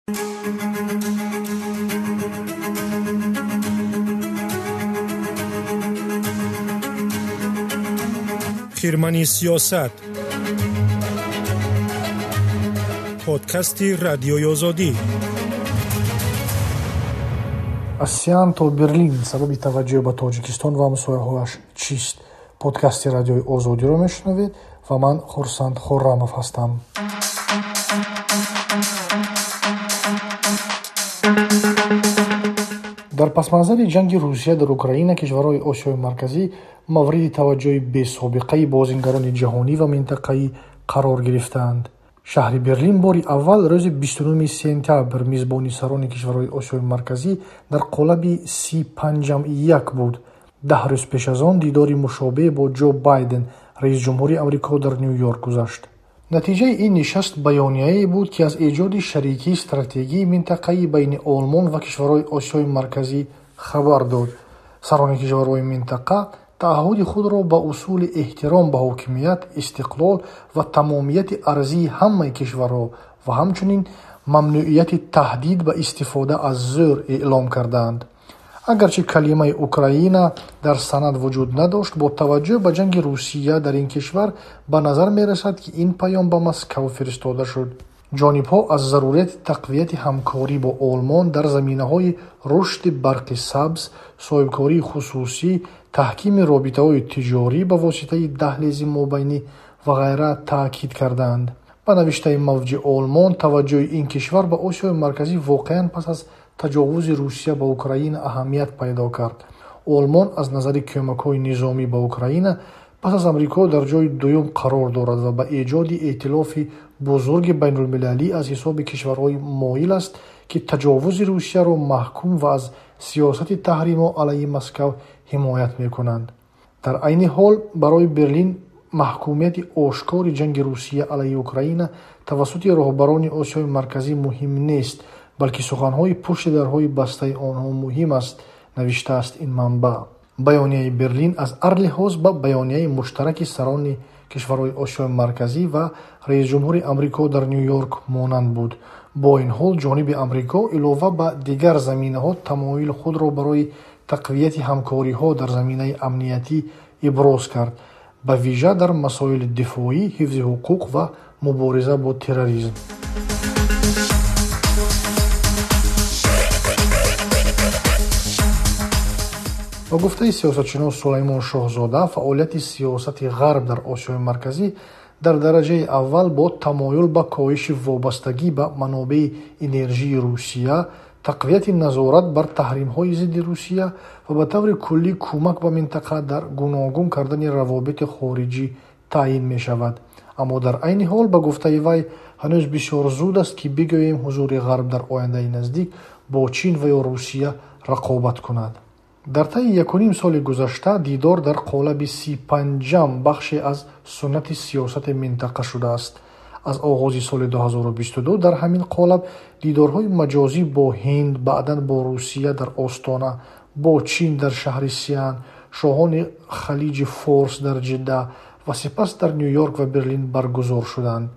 Хирмани сиёсат, подкасти Радиои Озодӣ. Аз Сиан то Берлин сабаби таваҷҷӯҳ ба Тоҷикистон ва ҳамсояҳояш чист? Подкасти Радиои Озодиро мешунавед ва ман Хурсанд Хуррамов ҳастам. Дар пасманзари ҷанги Русия дар Украина, кишварҳои Осиёи Марказӣ мавриди таваҷҷӯҳи бесобиқаи бозингарони ҷаҳонӣ ва минтақаӣ қарор гирифтаанд. Шаҳри Берлин бори аввал рӯзи 29 сентябр мизбони сарони кишварҳои Осиёи Марказӣ дар қолаби 35+1 буд. 10 рӯз пеш аз он дидори мушобеҳ бо Ҷо Байден, раисҷумҳури Амрико, дар Ню-Йорк гузашт. Натиҷаи ин нишаст баёнияе буд, ки аз эҷоди шарикии стратегии минтақаӣ байни Олмон ва кишварҳои Осиёи Марказӣ хабар дод. Сарони кишварҳои минтақа таъҳуди худро ба усули эҳтиром ба ҳокимият, истиқлол ва тамомияти арзии ҳамаи кишварҳо ва ҳамчунин мамнӯъияти таҳдид ба истифода аз зӯр эълом кардаанд. Агарчи калимаи Украина дар санад вуҷуд надошт, бо таваҷҷӯҳ ба ҷанги Русия дар ин кишвар ба назар мерасад, ки ин паём ба Москав фиристода шуд. Ҷонибҳо аз зарурияти тақвияти ҳамкорӣ бо Олмон дар заминаҳои рушди барқи сабз, соҳибкории хусусӣ, таҳкими робитаҳои тиҷорӣ ба воситаи даҳлези мобайнӣ ва ғайра таъкид кардаанд. Ба навиштаи Мавҷи Олмон, таваҷҷӯҳи ин кишвар ба Осиёи Марказӣ воқеан пас аз таҷовузи Русия ба Украина аҳамият пайдо кард. Олмон аз назари кӯмакҳои низомӣ ба Украина пас аз Амрико дар ҷои дуюм қарор дорад ва ба эҷоди эътилофи бузурги байнулмилалӣ аз ҳисоби кишварҳои моил аст, ки таҷовузи Русияро маҳкум ва аз сиёсати таҳримҳо алайҳи Москав ҳимоят мекунанд. Дар айни ҳол барои Берлин маҳкумияти ошкори ҷанги Русия алайҳи Украина тавассути роҳбарони Осиёи Марказӣ муҳим нест, балки суханҳои пушти дарҳои бастаи онҳо муҳим аст, навиштааст ин манбаъ. Баёнияи Берлин аз ҳар лиҳоз ба баёнияи муштараки сарони кишварҳои Осиёи Марказӣ ва раисҷумҳури Амрико дар Ню-Йорк монанд буд. Бо ин ҳол ҷониби Амрико илова ба дигар заминаҳо тамоюли худро барои тақвияти ҳамкориҳо дар заминаи амниятӣ иброз кард, ба вижа дар масоили дифоӣ, ҳифзи ҳуқуқ ва мубориза бо терроризм. Ба гуфтаи сиёсатшинос Сулаймон Шоҳзода, фаъолияти сиёсати Ғарб дар Осиёи Марказӣ дар дараҷаи аввал бо тамоюл ба коҳиши вобастагӣ ба манобеи энержии Русия, тақвияти назорат бар таҳримҳои зидди Русия ва ба таври куллӣ кӯмак ба минтақа дар гуногун кардани равобити хориҷӣ таъин мешавад. Аммо дар айни ҳол, ба гуфтаи вай, ҳанӯз бисёр зуд аст, ки бигӯем ҳузури Ғарб дар ояндаи наздик бо Чин ва ё Русия рақобат кунад. Дар таи якуним соли гузашта дидор дар қолаби 35 бахше аз суннати сиёсати минтақа шудааст. Аз оғози соли 2022 дар ҳамин қолаб дидорҳои маҷозӣ бо Ҳинд, баъдан бо Русия дар Остона, бо Чин дар шаҳри Сиан, шоҳони Халиҷи Форс дар Ҷидда ва сипас дар Ню-Йорк ва Берлин баргузор шуданд.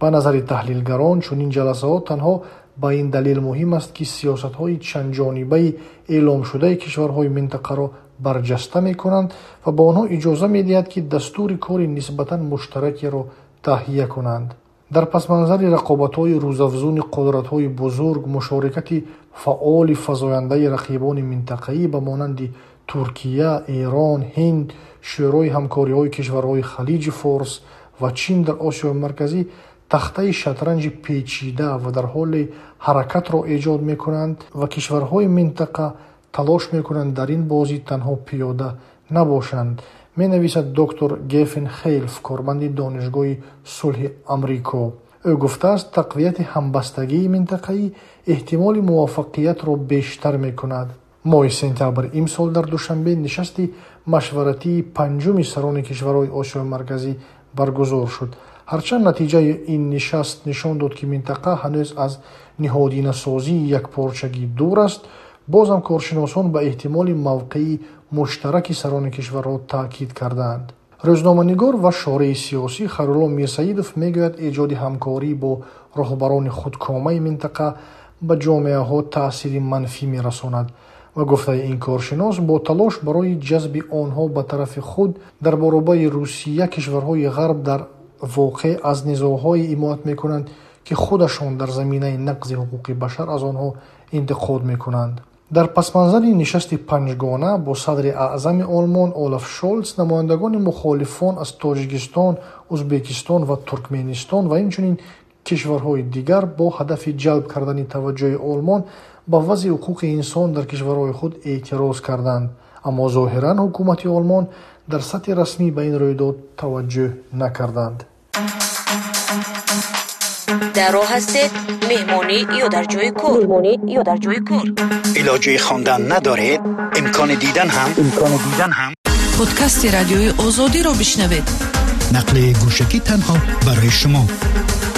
Ба назари таҳлилгарон, чунин ҷаласаҳо танҳо ба ин далел муҳим аст, ки сиёсатҳои чандҷонибаи эъломшудаи кишварҳои минтақаро барҷаста мекунанд ва ба онҳо иҷоза медиҳад, ки дастури кори нисбатан муштаракеро таҳия кунанд. Дар пасманзари рақобатҳои рӯзафзуни қудратҳои бузург, мушорикати фаъоли фазояндаи рақибони минтақаӣ ба монанди Туркия, Эрон, Ҳинд, Шӯрои ҳамкориҳои кишварҳои Халиҷи Форс ва Чин дар Осиёи Марказӣ тахтаи шатранҷи печида ва дар ҳоли ҳаракатро эҷод мекунанд ва кишварҳои минтақа талош мекунанд дар ин бозӣ танҳо пиёда набошанд, менависад доктор Геффин Хейлф, корманди Донишгоҳи сулҳи Амрико. Ӯ гуфтааст, тақвияти ҳамбастагии минтақаӣ эҳтимоли муваффақиятро бештар мекунад. Моҳи сентябр имсол дар Душанбе нишасти машваратии панҷуми сарони кишварҳои Осиёи Марказӣ баргузор шуд. Ҳарчанд натиҷаи ин нишаст нишон дод, ки минтақа ҳанӯз аз ниҳодинасозии якпорчагӣ дур аст, бозам коршиносон ба эҳтимоли мавқеи муштараки сарони кишварҳо таъкид кардаанд. Рӯзноманигор ва шореҳи сиёсӣ Хайрулло Мирсаидов мегӯяд, эҷоди ҳамкорӣ бо роҳбарони худкомаи минтақа ба ҷомеаҳо таъсири манфӣ мерасонад. Ба гуфтаи ин коршинос, бо талош барои ҷазби онҳо ба тарафи худ дар баробари Русия, кишварҳои Ғарб дар воқеъ аз низоъҳое ҳимоят мекунанд, ки худашон дар заминаи нақзи ҳуқуқи башар аз онҳо интиқод мекунанд. Дар пасманзари нишасти панҷгона бо садри аъзами Олмон Олаф Шолц, намояндагони мухолифон аз Тоҷикистон, Узбекистон ва Туркменистон ва инчунин кишварҳои дигар бо ҳадафи ҷалб кардани таваҷҷӯҳи Олмон ба вазъи ҳуқуқи инсон дар кишварҳои худ эътироз карданд. Аммо зоҳиран ҳукумати Олмон дар сатҳи расмӣ ба ин рӯйдод таваҷҷӯҳ накарданд. Дар роҳ ҳастед, меҳмонӣ ё дар ҷои кор, меҳмонӣ ё дар ҷои кор, илоҷи хондан надоред, имкони дидан ҳам, имкони дидан ҳам. Подкасти Радиои Озодиро бишнавед. Нақли гӯшакӣ танҳо барои шумо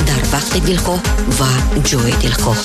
дар вақти дилхоҳ ва ҷои дилхоҳ.